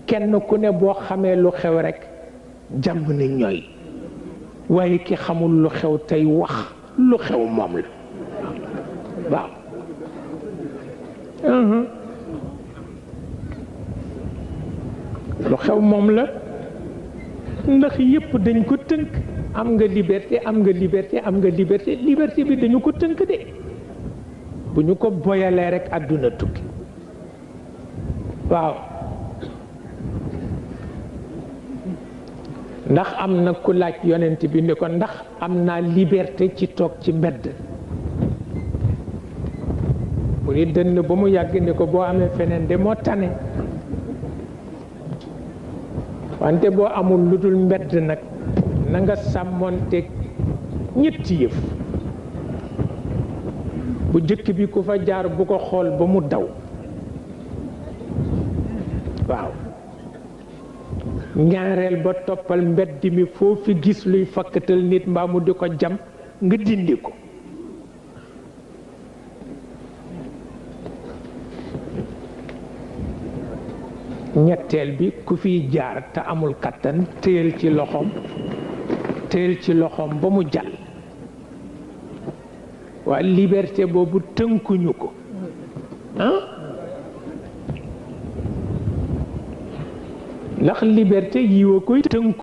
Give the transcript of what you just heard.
kenn ku ne boo xamee lu xew rekk jàmm na ñooy waaye ki xamul lu xew tey wax lu xew moom la waaw lu xew moom la ndax yépp dañ ko tënk am nga liberté am nga liberté am nga liberté liberté bi dañu ko tënk de bu ñu ko boyalee rekk àdduna tukki waaw ndax am na ku laaj yonent bi ni ko ndax am naa liberté ci toog ci mbedd mu ni dënn ba mu yàgg ni ko boo amee feneen de moo tane wante boo amul lu dul mbedd nag na nga sàmmoonteeg ñetti yëf bu jëkk bi ku fa jaar bu ko xool ba mu daw waaw ñaareel ba toppal mbedd mi foo fi gis luy fakkatal nit mbaa mu di ko jam nga dindi ko ñetteel bi ku fiy jaar te amul kattan téyel ci loxoom ba mu jàll waa liberté boobu tënkuñu ko ndax liberté yiwa koy tënku